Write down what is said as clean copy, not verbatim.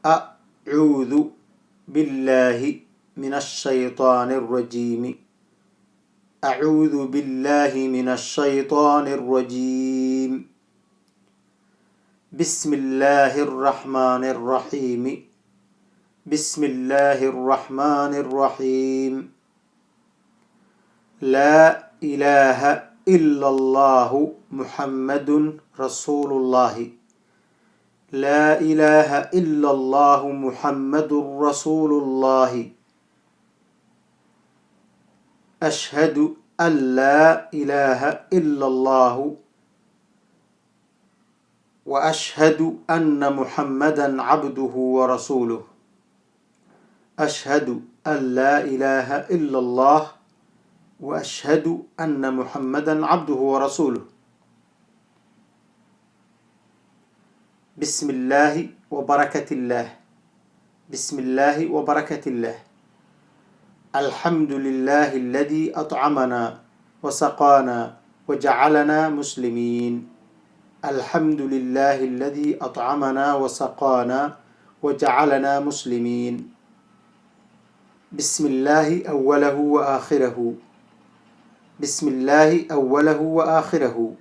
Acuudu billahi min ashaytaani alrajiimi. Acuudu billahi min ashaytaani alrajiim. Bismi illaahi alraxmaani alraxiimi. Bismi illaahi alraxmaani alraxiim. Laa ilaaha ila allahu muxammadun rasuulullahi. Laa ilaaha ila allahu muxammadun rasuulullahi. Ashhadu an laa ilaaha ila allahu wa ashhadu anna muxammadan cabduhu wa rasuuluh. Ashhadu an laa ilaaha ila allah wa ashhadu anna muxammadan cabduhu wa rasuuluh. Bismi illaahi wa barakati illaah. Bismi illaahi wa barakati illaah. Alxamdu lilaahi aladii acamana wa saqaana wa jacalanaa muslimiin. Alxamdu lilaahi aladii acamana wa saqaana wa jacalanaa muslimiin. Bismi illaahi awalahu wa aakhirahu. Bismi illaahi awalahu wa aakhirahu.